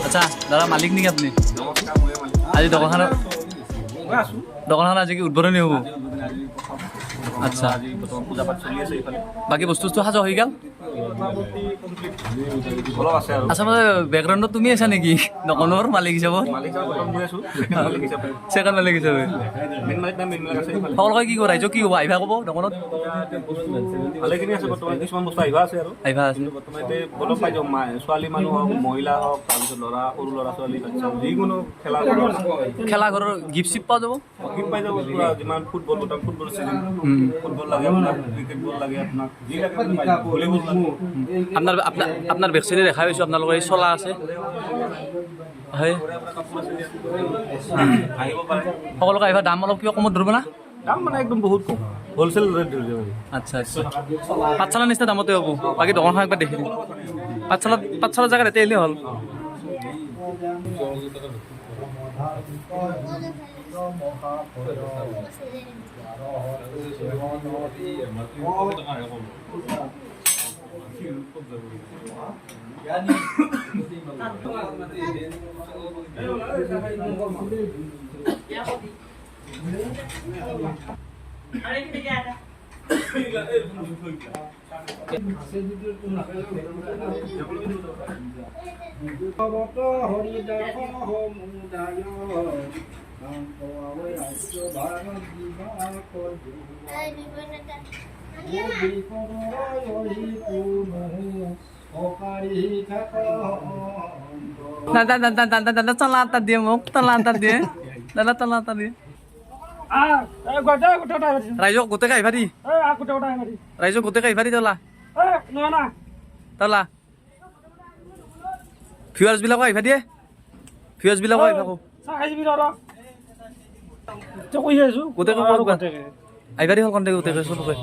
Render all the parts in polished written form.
আচ্ছা দাদা, মালিক নেকি আপুনি? আজি দোকানখনত মই আছোঁ। দোকানখন আজি কি উদ্বোধনী হ'ব? আজি প্ৰথম। আচ্ছা। আজি বৰ্তমান পূজা পাঠ চলি আছে এইফালে। বাকী বস্তু বস্তু সাজু হৈ গ'ল? মোটামুটি কমপ্লিট, অলপ আছে আৰু। আচ্ছা, মানে বেকগ্ৰাউণ্ডত তুমি আছা নেকি দোকানৰ মালিক হিচাপত? মালিক হিচাপে বৰ্তমান মই আছোঁ, ছেকেণ্ড মালিক হিচাপে। ছেকেণ্ড মালিক হিচাপে। মেইন মালিক নাই, মেইন মালিক আছে এইফালে। সকলোকে কি ক'ব, ৰাইজক কি ক'ব, আহিবা ক'ব দোকানত? বস্তু ভালেখিনি আছে বৰ্তমান, কিছুমান বস্তু আহিবা আছে আৰু। আহিবা আছে। কিন্তু বৰ্তমান এতিয়া অলপ পাই যাওঁ, ছোৱালী মানুহ হওক, মহিলা হওক, তাৰপিছত ল'ৰা, সৰু ল'ৰা ছোৱালী, বাচ্ছা, যিকোনো খেলা খেলা ঘৰৰ গিফ্ট চিফ্ট পোৱা যাব? গিফ্ট পাই যাব পুৰা। যিমান ফুটবল, বৰ্তমান ফুটবল চিজন, ফুটবল লাগে আপোনাক, ক্ৰিকেট বল লাগে আপোনাক, যি লাগে আপুনি পাই যাব, ভলীবল লাগে। আপোনাৰ আপোনাৰ আপোনাৰ বেকচাইডে দেখা পাইছোঁ, আপোনালোকৰ এই চলা আছে হয়। আহিব পাৰে। সকলোকে আহিবা। দাম অলপ কিবা কমত ধৰিব না? দাম মানে একদম বহুত কম, হ'লচেল ৰেট ধৰি যাব। আচ্ছা, পাঠশালাৰ নিচিনা দামতে হ'ব। বাকী দোকানখন একবাৰ দেখি দিম। পাঠশালাত, পাঠশালাৰ জেগাত ইয়াতে আহিলেই হ'ল। দাদা দাদা দাদা দাদা, তলা এটা দিয়ে মোক, তলা এটা দিয়ে দাদা, তলা এটা দিয়ে। ৰাইজক গোটেই আহিবা দি, ৰাইজক গোটেই আহিবা দি, তলা তলা। ভিউৱাৰ্ছ বিলাকো আহিবা দিয়ে, ভিউৱাৰ্ছ বিলাকো আহিবা কওঁ। গোটেই আহিবা দি, হ'ল গোটেই চবকে।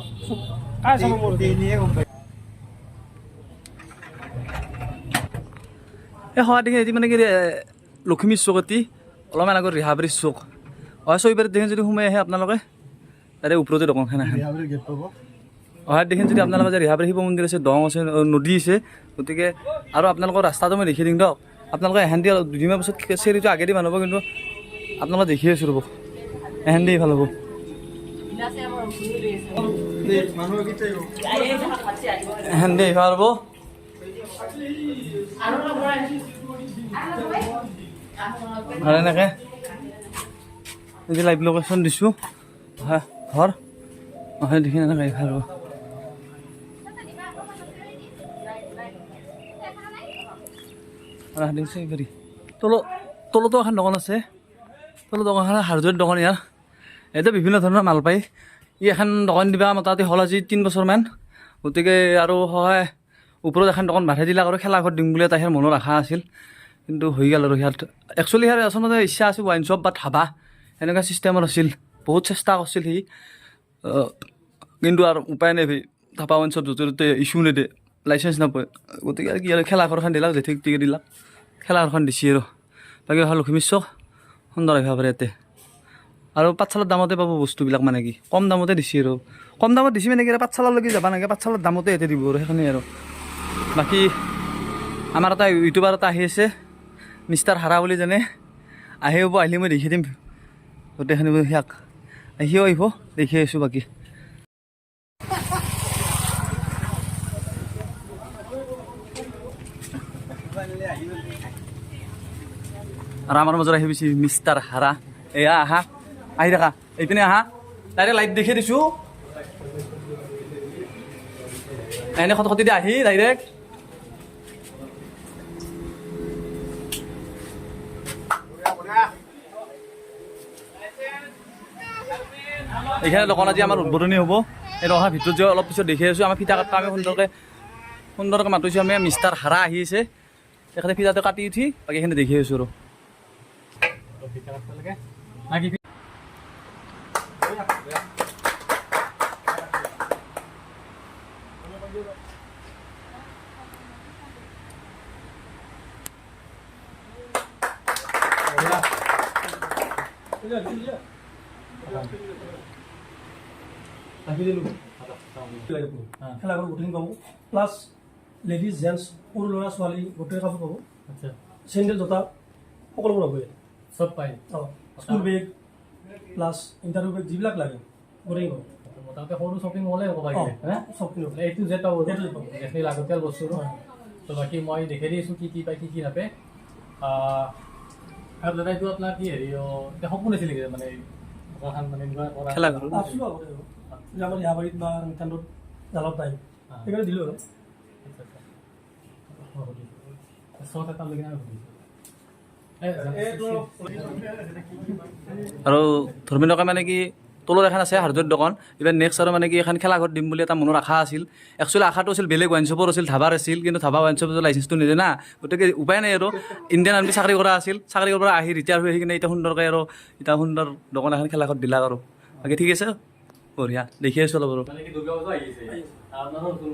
এই সহা দেখি এটি মানে কি লখিমী চুক, এটি অলপমান আগত ৰিহাবাৰী চুক অহা ছয়বাৰীত দেখি যদি সোমাই আহে আপোনালোকে, তাৰে ওপৰতে দোকানখন আহে। অহাৰ দেখি যদি আপোনালোকে যে ৰিহাবাৰী শিৱ মন্দিৰ আছে, দং আছে, নদী আছে, গতিকে আৰু আপোনালোকৰ ৰাস্তাটো মই দেখি দিম দিয়ক। আপোনালোকে এহেন দি দুদিনমান পিছত চেৰিটো আগেদি বনাব, কিন্তু আপোনালোকে দেখি আছোঁ, ৰ'ব, এহেন দি ভাল হ'ব। এহেন দি আহিব ৰ'ব। আৰু এনেকৈ এই লাইভ লোকেশ্যন দিছোঁ, হয় ঘৰ হয় দেখি এনেকৈ আহিব ৰ'ব। আৰু দিছে পাৰি তলতো এখন দোকান আছে। তলৰ দোকানখন হাৰ্ডৱেৰ দোকান। ইয়াৰ ইয়াতে বিভিন্ন ধৰণৰ মাল পায়। ই এখন দোকান দিবা মোটামুটি হ'ল আজি 3 বছৰমান। গতিকে আৰু সহায় ওপৰত এখন দোকান বাঢ়াই দিলাক আৰু খেলা ঘৰ দিম বুলি এটা সিয়াৰ মনৰ আশা আছিল, কিন্তু হৈ গ'ল আৰু। সিয়াত একচুৱেলি সিয়াৰ আচলতে ইচ্ছা আছিল ৱাইন শ্বপ বা ধাবা সেনেকুৱা ছিষ্টেমৰ আছিল। বহুত চেষ্টা কৰিছিল সি, কিন্তু আৰু উপায় নাই ভাই। ধাবা, ৱাইন শ্বপ য'তে ত'তে ইছ্যু নিদিয়ে, লাইচেঞ্চ নাপায়। গতিকে আৰু কি আৰু খেলা ঘৰখন দিলাক, জেঠীক টিকে দিলাক, খেলা ঘৰখন দিছে। আৰু বাকী অহা লখিমী চক সুন্দৰ আহিব পাৰে ইয়াতে আৰু পাঠশালাৰ দামতে পাব বস্তুবিলাক, মানে কি কম দামতে দিছে। আৰু কম দামত দিছে মানে কি, আৰু পাঠশালালৈকে যাব নালাগে, পাঠশালাৰ দামতে ইয়াতে দিব আৰু সেইখিনি। আৰু বাকী আমাৰ এটা ইউটিউবাৰ এটা আহি আছে, মিষ্টাৰ হাৰা বুলি জানে, আহিব, আহিলে মই দেখি দিম গোটেইখিনি। সিয়াক সিও আহিব, দেখি আহিছোঁ বাকী। আৰু আমাৰ মাজত আহি পাইছে মিষ্টাৰ হাৰা। এয়া আহা, আহি থাকা, এইপিনে আহা। ডাইৰেক্ট লাইভ দেখি দিছোঁ। এনে খটখটি দি আহি ডাইৰেক্ট। এইখানে দোকান আজি আমাৰ উদ্বোধনী হ'ব। এই দোকানৰ ভিতৰত যোৱা অলপ পিছত দেখি আছোঁ। আমাৰ ফিটা কাটবা আমি সুন্দৰকৈ সুন্দৰকৈ মাতিছোঁ আমি। মিষ্টাৰ হাৰা আহি আছে, তেখেতে ফিটাটো কাটি উঠি বাকীখিনি দেখি আছোঁ। আৰু ৰাখি দিলোঁ। খেলা ঘৰ গোটেইখিনি পাব, প্লাছ লেডিজ, জেণ্টছ, সৰু ল'ৰা ছোৱালী গোটেই কাপোৰ পাব। আচ্ছা। চেণ্ডেল, জোতা সকলোবোৰ পাব ইয়াতে। চব পায়? অঁ, school bag plus interview bag যিবিলাক লাগে গোটেই পাব। মোটামুটি সৰু শ্বপিং মলে হ'ব অঁ। পাৰিলে হা? চব কিনিব। এ টু জেড পাব। A to Z পাব। যিখিনি লাগতিয়াল বস্তু। তো বাকী মই দেখাই দিছোঁ কি কি পায়, কি কি নাপায়। আৰু দাদা, এইটো আপোনাৰ কি হেৰি, এতিয়া সপোন আছিল নেকি, মানে দোকানখন মানে এনেকুৱা কৰা? খেলা ঘৰ। আছিলোঁ আগতে আৰু যে আমাৰ ৰিহাবাৰীত বা নিতান্তত জালত নাই, সেইকাৰণে দিলোঁ আৰু। আচ্ছা, মই সুধিছোঁ, শ্বৰ্ট এটা লৈ কিনে আমি সুধিছোঁ। আৰু ধৰ্মেন্দ্ৰকে মানে কি তলত এখন আছে হাৰ্ডৱেৰ দোকান। এইবাৰ নেক্সট আৰু মানে কি এখন খেলা ঘৰ দিম বুলি এটা মনৰ আশা আছিল। একচুৱেলি আশাটো আছিল বেলেগ ৱাইন শ্বপৰ আছিল, ধাবাৰ আছিল, কিন্তু ধাবা ৱাইন শ্বপৰ লাইচেঞ্চটো নিদিয়ে না। গতিকে উপায় নাই আৰু ইণ্ডিয়ান আৰ্মি চাকৰি কৰা আছিল, চাকৰিৰ পৰা আহি ৰিটায়াৰ হৈ আহি কিনে এতিয়া সুন্দৰকৈ আৰু এতিয়া সুন্দৰ দোকান এখন খেলা ঘৰ দিলাক। আৰু বাকী ঠিক আছে, বঢ়িয়া দেখি আছোঁ অলপ আৰু। মানে কি দুৰ্গা পূজা আহি আছে, আপোনাৰো নতুন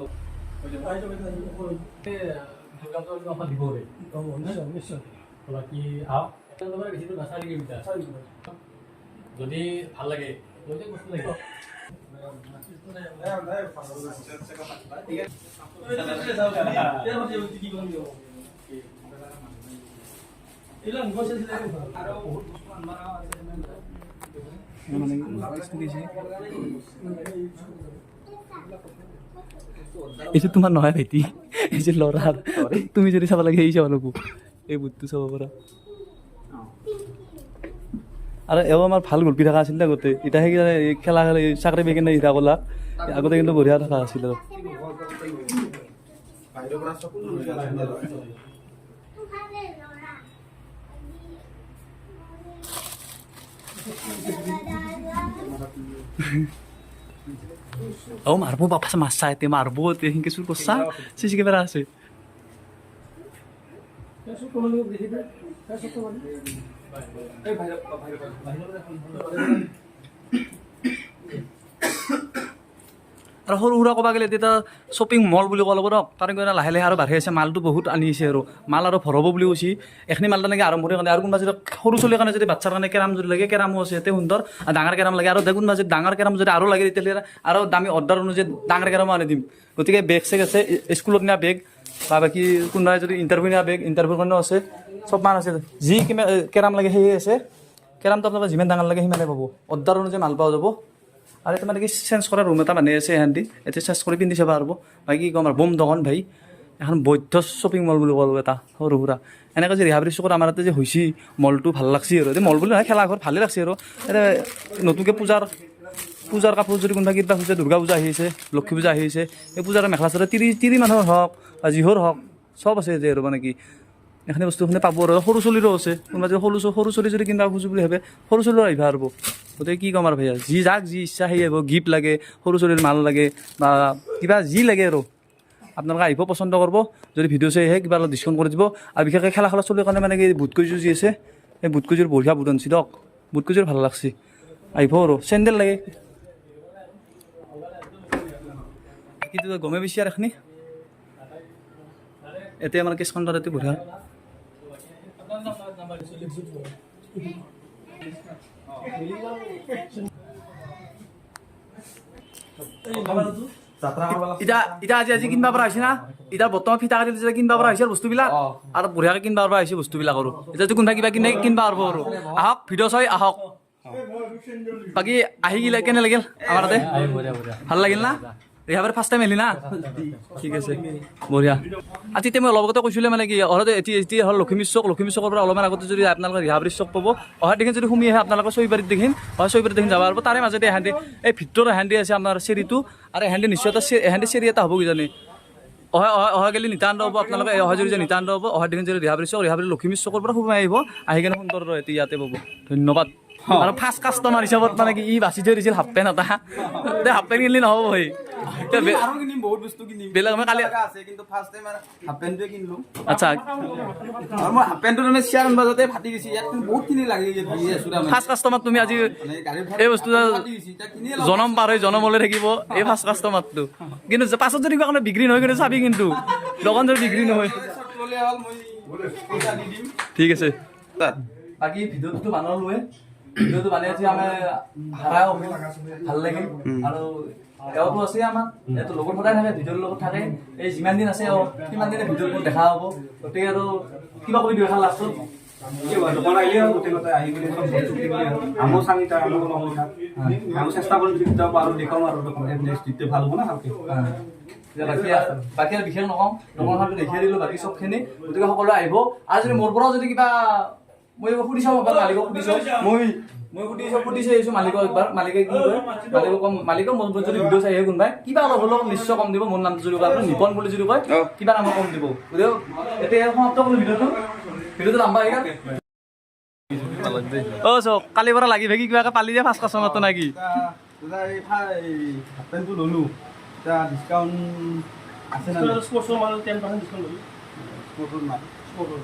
দুৰ্গা পূজা অফাৰ দিব। অঁ, নিশ্চয় নিশ্চয়। তো বাকী আহক, একেবাৰে বেছি দূৰ নহয়, 4 কিলোমিটাৰ। যদি ভাল লাগে লৈ যাওক বস্তু লাগিব। এইটো তোমাৰ নহয় ভাইটি, এই যে ল'ৰাৰ। তুমি যদি চাব লাগে সেই চাব লাগব, এই বুটটো চাব পাৰা। আৰু এওঁ আমাৰ ভাল গল্পি থকা আছিল আগতে, এতিয়া সেইকাৰণে এই খেলা খেলি চাকৰি পাই কিনে হীৰা কলাক। আগতে কিন্তু বঢ়িয়া থকা আছিল। আৰু অ মাৰব বাপা, মাছ চাই মাৰব, সেনকে চুৰ কৰছা, চিচি কেমেৰা আছে। আৰু সৰু সুৰা ক'ব গ'লে এতিয়া শ্বপিং মল বুলি ক'ব লাগিব দিয়ক, কাৰণ কিয় লাহে লাহে আৰু বাঢ়ি আছে, মালটো বহুত আনিছে আৰু মাল আৰু ভৰাব বুলি কৈছে। এইখিনি মাল তেনেকৈ আৰম্ভণিৰ কাৰণে। আৰু কোনোবা যদি সৰু ছোৱালীৰ কাৰণে, যদি বাচ্ছাৰ কাৰণে কেৰাম যদি লাগে, কেৰামো আছে ইয়াতে সুন্দৰ। আৰু ডাঙৰ কেৰাম লাগে, আৰু কোনোবা যদি ডাঙৰ কেৰাম যদি আৰু লাগে, তেতিয়াহ'লে আৰু দামী অৰ্ডাৰ অনুযায়ী ডাঙৰ কেৰামো আনি দিম। গতিকে বেগ চেগ আছে, স্কুলত নিয়া বেগ বা বাকী কোনোবাই যদি ইণ্টাৰভিউ নিয়া বেগ, ইণ্টাৰভিউৰ কাৰণেও আছে। চব মাল আছে, যি কিমান কেৰাম লাগে সেয়ে আছে। কেৰামটো আপোনালোকে যিমান ডাঙৰ লাগে সিমানেই পাব, অৰ্ডাৰ অনুযায়ী মাল পোৱা যাব। আৰু এতিয়া মানে কি চেঞ্জ কৰা ৰুম এটা বানাই আছে এহেঁতি, এতিয়া চেঞ্জ কৰি পিন্ধি চাব পাৰিব। বাকী কি ক'ম আৰু, বম দোকান ভাই, এখন বৈধ শ্বপিং মল বুলি ক'ব এটা সৰু সুৰা। এনেকৈ যে ৰিহাবাৰী চুকত আমাৰ ইয়াতে যে হৈছে মলটো, ভাল লাগছে আৰু। এতিয়া মল বুলি নহয়, খেলা ঘৰ ভালেই লাগছে। আৰু এতিয়া নতুনকৈ পূজাৰ কাপোৰ যদি কোনোবা কিবা খুজে, দুৰ্গা পূজা আহি আছে, লক্ষী পূজা আহি আছে, এই পূজাৰ মেখেলা চাদৰ তিৰি তিৰি মানুহৰ হওক বা যিহৰ হওক চব আছে ইয়াতে। আৰু মানে কি এইখিনি বস্তুখিনি পাব। আৰু সৰু চলিৰো আছে, কোনোবা যদি সৰু সৰু চলি যদি কিনিব খোজো বুলি ভাবে, সৰু চলিও আহিব পাৰিব। গতিকে কি ক'ম আৰু ভাইয়া, যি যাক যি ইচ্ছা সেই আহিব। গিফ্ট লাগে, সৰু চলিৰ মাল লাগে বা কিবা যি লাগে আৰু আপোনালোকে আহিব, পচন্দ কৰিব। যদি ভিডিঅ' চাই আহে, কিবা অলপ ডিছকাউণ্ট কৰি দিব। আৰু বিশেষকৈ খেলা খেলা চলিৰ কাৰণে মানে কি বুট কেইযোৰ যি আছে, এই বুট কেইযোৰ বঢ়িয়া বুট আনিছে দিয়ক, বুট কেইযোৰ ভাল লাগছে। আহিব। আৰু চেণ্ডেল লাগে, কিন্তু গমেই বেছি। আৰু এইখিনি এতিয়া আমাৰ কেছ কাউণ্টাৰ এইটো বঢ়িয়া। ইতা আজি আজি কিনিব পৰা হৈছে না, এতিয়া বৰ্তমান ফিটা কাটি দিছে, কিনিব পৰা হৈছে আৰু বস্তুবিলাক আৰু বঢ়িয়াকে কিনিব পৰা হৈছে বস্তুবিলাক। আৰু এতিয়া যদি কোনোবা কিবা কিনে কিনিব পাৰিব আৰু আহক, ভিডিঅ' চাই আহক। বাকী আহি গিলা কেনে লাগিল আমাৰ তাতে? বঢ়িয়া বঢ়িয়া। ভাল লাগিল না? ৰিহাবাৰী ফাৰ্ষ্ট টাইম আহিলি না? ঠিক আছে, বঢ়িয়া। আজি এতিয়া মই অলপ আগতে কৈছিলোঁ মানে কি অহাতে এতিয়া এতিয়া হ'ল লখিমী চক, লখিমী চকৰ পৰা অলপমান আগতে যদি আপোনালোকে ৰিহাবাৰী চক পাব, অহা দেখিন যদি সুমি আহে আপোনালোকে চৈবাৰীত দেখিন, অহা চৈবাৰীত দেখিন যাব পাৰিব। তাৰে মাজতে এহান্দি এই ভিতৰৰ এহান্দি আছে আপোনাৰ চেৰিটো, আৰু এহান্দি নিশ্চয় এটা এহান্দি চেৰি এটা হ'ব কিজানি। অহা অহা অহা গ'লে নিতান্ত হ'ব আপোনালোকে, অহা যদি নিতান্ত হ'ব, অহা দেখিন যদি ৰিহাবাৰী চক, ৰিহাবাৰী লখিমী চকৰ পৰা সোমাই আহিব, আহি কিনে সুন্দৰ এতিয়া ইয়াতে পাব। ধন্যবাদ। আৰু ফাৰ্ষ্ট কাষ্টমাৰ হিচাপত মানে কি ই বাছি থৈ দিছিল হাফ পেণ্ট এটা, দে হাফ পেণ্ট কিনিলি নহ'ব ভাই। এতিয়া আৰু কিনিম, বহুত বস্তু কিনিম। বেলেগ মই কালি লগা আছে, কিন্তু ফাৰ্ষ্ট টাইম আৰু হাফ পেণ্টটোৱে কিনিলো। আচ্ছা। আৰু মই হাফ পেণ্টটো মানে শ্বেয়াৰ বজাৰতে ফাটি গৈছে, ইয়াত কিন্তু বহুতখিনি লাগি ভাগি আছো তাৰমানে। ফাৰ্ষ্ট কাষ্টমাৰ তুমি আজি। মানে গাড়ীৰ এই বস্তু ফাটি গৈছে, এতিয়া কিনিয়ে ল'ম। জনম পাৰ হৈ জনমলৈ থাকিব এই ফাৰ্ষ্ট কাষ্টমাৰটো। কিন্তু পাছত যদি কিবা কাৰণে বিক্ৰী নহয় কিন্তু চাবি, কিন্তু দোকান যদি বিক্ৰী নহয়। পিছত ল'লে হ'ল, মই পইচা দি দিম। ঠিক আছে। তাত বাকী ভিডিঅ'টো বনালোৱে, ভিডিঅ'টো বনাই আজি আমাৰ হাৰা ভাল লাগিল আৰু। এওঁতো আছে আমাৰ, এইটো লগত সদায় থাকে, ভিডিঅ'ৰ লগত থাকে। এই যিমান দিন আছে এওঁ সিমান দিনে ভিডিঅ'বোৰ দেখা হ'ব। গতিকে আৰু কিবা কবি দুই এষাৰ লাষ্টত? দোকান আহিলে আৰু গোটেই গোটেই আহি কিনে চব বস্তু কিনিব। আমিও চাম এতিয়া, আমিও ল'ম এতিয়া। আমি চেষ্টা কৰিম যেতিয়া পাৰোঁ দেখুৱাম আৰু দোকান নেক্সট যেতিয়া ভাল হ'ব না ভালকে। এতিয়া বাকী আৰু বিশেষ নকওঁ, দোকানখনটো দেখিয়ে দিলোঁ বাকী চবখিনি। গতিকে সকলোৱে আহিব। আৰু যদি মোৰ পৰাও যদি কিবা, মই সুধি চাওঁ এবাৰ, মালিকক সুধি চাওঁ। মই সুধি চাই আহিছোঁ মালিকক একবাৰ। মালিকে কি কয়, মালিকক কম, মালিকক মোৰ যদি ভিডিঅ' চাই আহে কোনোবাই, কিবা অলপ হ'লেও নিশ্চয় কম দিব। মোৰ নামটো যদি কয়, আপুনি নিপন বুলি যদি কয়, কিবা নামৰ কম দিব। গতিকে এতিয়া সমাপ্ত কৰোঁ ভিডিঅ'টো, ভিডিঅ'টো লম্বা হৈ গ'ল। অ' চক, কালিৰ পৰা লাগি ভাগি কিবাকে পালি যে ফাৰ্ষ্ট কাষ্টমাৰটো নাকি? দাদা, এই হাফ পেণ্টটো ল'লোঁ, এতিয়া ডিছকাউণ্ট আছে না? স্পৰ্টছৰ মাল 10% ডিছকাউণ্ট ল'বি। স্পৰ্টৰ মাল স্পৰ্টৰ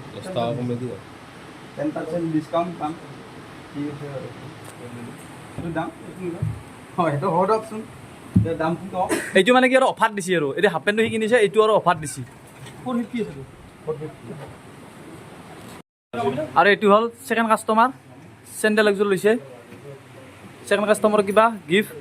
10% ডিছকাউণ্ট পাম। ঠিক আছে বাৰু, সেইটো দাম হয়, সেইটো হ'ব দিয়কচোন। এতিয়া দামটো কওক। এইটো মানে কি আৰু অফাৰ দিছে আৰু এতিয়া হাফ পেণ্টটো সি কিনিছে, এইটো আৰু অফাৰ দিছে। 450 আছে। আৰু এইটো হ'ল ছেকেণ্ড কাষ্টমাৰ, চেণ্ডেল একযোৰ লৈছে। ছেকেণ্ড কাষ্টমাৰ কিবা গিফ্ট?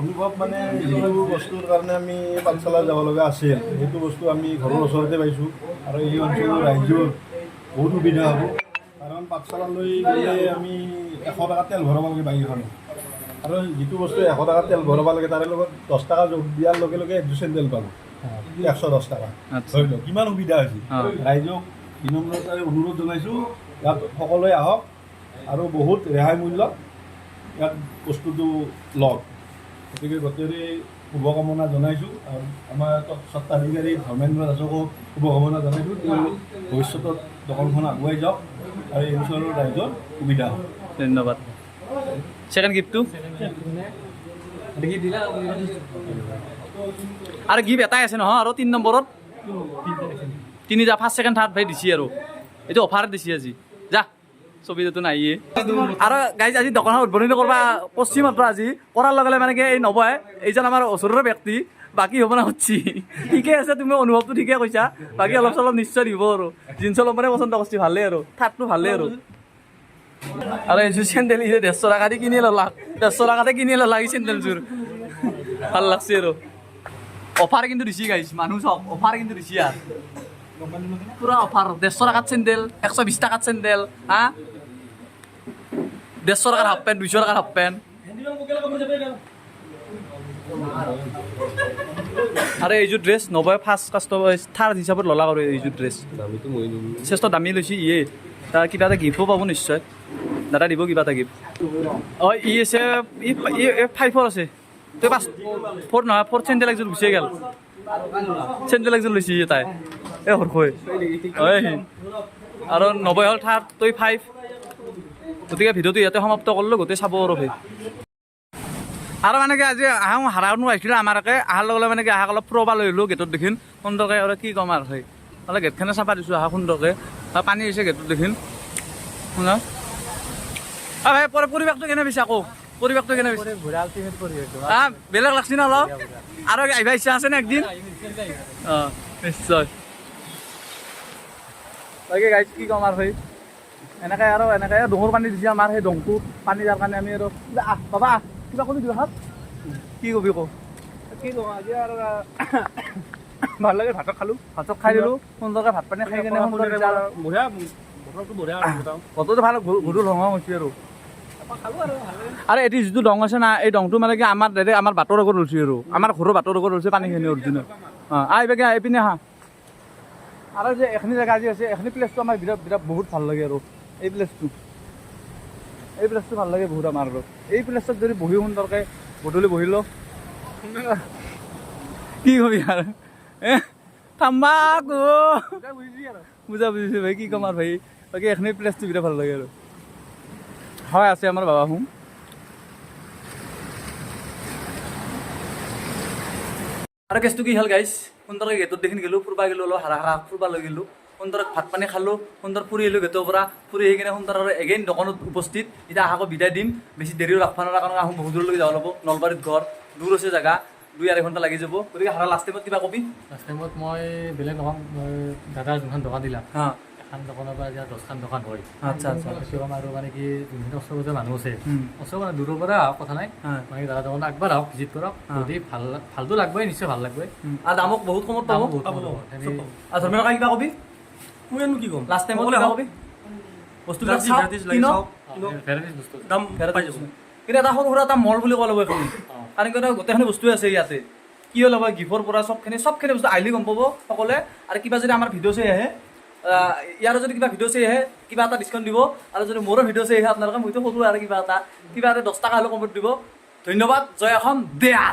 অনুভৱ মানে যিটো বস্তুৰ কাৰণে আমি পাঠশালা যাব লগা আছিল, সেইটো বস্তু আমি ঘৰৰ ওচৰতে পাইছোঁ আৰু এই অঞ্চলৰ ৰাইজৰ বহুত সুবিধা হ'ব। কাৰণ পাঠশালালৈ গ'লে আমি 100 টকা তেল ভৰাব লাগে বাইকখনত আৰু যিটো বস্তু 100 টকা তেল ভৰাব লাগে, তাৰে লগত 10 টকা যোগ দিয়াৰ লগে লগে একযোৰ চেণ্ডেল পালোঁ, 110 টকা। ধৰি লওক কিমান সুবিধা হৈছে। ৰাইজক বিনম্ৰতাৰে অনুৰোধ জনাইছোঁ, ইয়াত সকলোৱে আহক আৰু বহুত ৰেহাই মূল্যত ইয়াত বস্তুটো লওক। গতিকে গোটেইৰে শুভকামনা জনাইছোঁ আৰু আমাৰ স্বত্বাধিকাৰী ধৰ্মেন্দ্ৰ দাসকো শুভকামনা জনাইছোঁ। তেওঁ ভৱিষ্যতত দোকানখন আগুৱাই যাওক আৰু এই অঞ্চলৰ ৰাইজৰ সুবিধা হওক। ধন্যবাদ। ছেকেণ্ড গিফ্টটো দেখি দিলা। আৰু গিফ্ট এটাই আছে নহয়, আৰু তিনি নম্বৰত তিনিটা, ফাৰ্ষ্ট, ছেকেণ্ড, থাৰ্ড ভাই দিছি। আৰু এইটো অফাৰ দিছি আজি। যা, ছবিটো নাহিয়ে। আৰু গাইজ, আজি দোকানখন উদ্বোধনী কৰবা কৰছি মাত্ৰ। আজি কৰাৰ লগে লগে মানে কি, এই নবহে, এইজন আমাৰ ওচৰৰে ব্যক্তি, বাকী হ'ব না সুধছি। ঠিকে আছে, তুমি অনুভৱটো ঠিকে কৈছা। বাকী অলপ চলপ নিশ্চয় দিব। আৰু জিন্সৰ ল'ব পচন্দ কৰছি, ভালেই আৰু থাৰ্ডটো ভালেই। আৰু এইযোৰ চেণ্ডেল ই 150 টকা দি কিনি ল'লাক, 150 টকাতে কিনি ল'লাক এই চেণ্ডেলযোৰ। ভাল লাগছে। আৰু অফাৰ কিন্তু দিছি গাইছ, মানুহ চাওক, অফাৰ কিন্তু দিছি আৰু পুৰা অফাৰ। 150 টকাত চেণ্ডেল, 120 টকাত চেণ্ডেল, হা, 150 টকাৰ হাফ পেণ্ট, 200 টকাৰ হাফ পেণ্ট। হেণ্ডিমেন কোকেলা কমি যাবে এটা। আৰু এইযোৰ ড্ৰেছ নবয় ফাৰ্ষ্ট কাষ্টমাৰ, থাৰ্ড হিচাপত ল'লাক। আৰু এইযোৰ ড্ৰেছ শ্ৰেষ্ঠ দামী লৈছে ইয়ে। তাৰ কিবা এটা গিফ্টো পাব নিশ্চয়। দাদা দিব কিবা এটা গিফ্ট। অঁ, ই আছে, ই ফাইভৰ আছে। তই পাঁচ, ফ'ৰ নহয়, ফ'ৰ চেণ্ডেল একযোৰ গুচিয়ে গ'ল। চেণ্ডেল একযোৰ লৈছে ই তাই। এই হৰখৈ হয়। আৰু নবয় হ'ল থাৰ্ড, তই ফাইভ। গতিকে ভিডিঅ'টো ইয়াতে সমাপ্ত কৰিলোঁ। গোটেই চাব আৰু ভাই। আৰু মানে কি, আজি আহোঁ হাৰানো আহিছিলে আমাৰ একে। অহাৰ লগে লগে মানে কি, আহাক অলপ ফুৰবা লৈ আহিলোঁ গেটত দেখিন সুন্দৰকৈ। আৰু কি ক'ম আৰু, সেই অলপ গেটখনে চাফা দিছোঁ আহা সুন্দৰকৈ। আৰু পানী হৈছে গেটত দেখিন। শুনা ভাই, পৰিৱেশটো কেনে পিছে? আকৌ পৰিৱেশটো কেনে পিছে? বেলেগ লাগছি না অলপ? আৰু আহিবা ইচ্ছা আছে নে একদিন? অঁ, নিশ্চয়। বাকী গাইজ, কি ক'ম আৰু, সেই এনেকৈ আৰু এনেকৈ ডোঙৰ পানী দিছে আমাৰ। সেই ডোংটো পানী দিয়াৰ কাৰণে আমি আৰু কিবা, আহ বাবা, আহ, কিবা কবি দুই হাত? কি কবি ক? কি কওঁ, আজি আৰু ভাল লাগে, ভাতত খালোঁ। ভাতত খাই দিলোঁ সুন্দৰকৈ। ভাত পানী খাই কিনে সুন্দৰকৈ বঢ়িয়া, বতৰটো বঢ়িয়া আৰু মোটামুটি। বতৰটো ভাল, গধূল ৰঙা হৈছে। আৰু আৰু এইটো যিটো দং আছে না, এই দংটো মানে কি, আমাৰ ডাইৰেক্ট আমাৰ বাটৰ আগত লৈছে আৰু আমাৰ ঘৰৰ বাটৰ আগত লৈছে পানীখিনি অৰিজিনেল। অঁ, আহ এইবাকে এইপিনে আহা। আৰু যে এইখিনি জেগা আজি আছে, এইখিনি প্লেচটো আমাৰ বিৰাট বিৰাট বহুত ভাল লাগে। আৰু এই প্লেচটো ভাল লাগে বহুত আমাৰ। আৰু এই প্লেচটোত যদি বহি সুন্দৰকৈ গধূলি বহিলো, কি কবি আৰু, এ থাম্বাকু বুজা বুজিছো ভাই, কি ক'ম আৰু ভাই। বাকী এইখিনি প্লেচটো বিৰাট ভাল লাগে। আৰু হয় আছে আমাৰ বাবা হুম। আৰু কেছটো কি হ'ল গাইছ, সুন্দৰকৈ গেটত দেখি গ'লো, ফুৰবা গ'লো, অলপ হাৰা হাৰা ফুৰবা লৈ গ'লো। সুন্দৰ ভাত পানী খালোঁ, সুন্দৰ ফুৰি আহিলোঁ গেটৰ পৰা। ফুৰি আহি কিনে সুন্দৰ আৰু এগেইন দোকানত উপস্থিত। এতিয়া আহাকো বিদায় দিম, বেছি দেৰিও ৰাখবা নোৱাৰা, কাৰণ আহোঁ বহুত দূৰলৈকে যাব লাগিব। নলবাৰীত ঘৰ, দূৰ আছে জেগা। 2-2.5 ঘণ্টা লাগি যাব। গতিকে হাৰা লাষ্ট টাইমত কিবা কবি? লাষ্ট টাইমত মই বেলেগ নকওঁ, মই দাদাৰ যোনখন দোকান দিলা, হা এখন দোকানৰ পৰা এতিয়া 10খন দোকান হয়। আচ্ছা আচ্ছা সেইটো কম। আৰু মানে কি, যোনখিনি ওচৰ পাজৰৰ মানুহ আছে, ওচৰ মানে দূৰৰ পৰা আহক, কথা নাই, মানে দাদা দোকানত আগবাঢ় আহক, ভিজিট কৰক। যদি ভাল, ভালটো লাগবই, নিশ্চয় ভাল লাগবই। আৰু দামক বহুত কমত পাব। দামো বহুত পাব, কম পাব, হ'ব। চব পাব। আৰু ধৰ্মেন্দ্ৰ কাকা, কিবা কবি? মই আৰু কি ক'ম? লাষ্ট টাইমত সকলোৱে কিবা আহক। কবি? বস্তুবিলাক ভেৰাইটিজ চাওক, ভেৰাইটিজ লাগে, কিনক। চাওক, কিনক। ভেৰাইটিজ বস্তু আছে। দাম পাই যাব। কিন্তু এটা সৰু সুৰা এটা মল বুলি ক'ব লাগিব এইখন, কাৰণ কিয় গোটেইখিনি বস্তুৱে আছে ইয়াতে। কি হ'ল হ'ব, গিফ্টৰ পৰা চবখিনি বস্তু আহিলে গম পাব সকলোৱে। আৰু কিবা যদি আমাৰ ভিডিঅ' চাই আহে, ইয়াৰো যদি কিবা ভিডিঅ' চাই আহে, কিবা এটা ডিছকাউণ্ট দিব। আৰু যদি মোৰো ভিডিঅ' চাই আহে আপোনালোকে, মইতো সৰু, আৰু কিবা এটা 10 টকা হ'লেও কমত দিব। ধন্যবাদ। জয় অসম, দেয়া।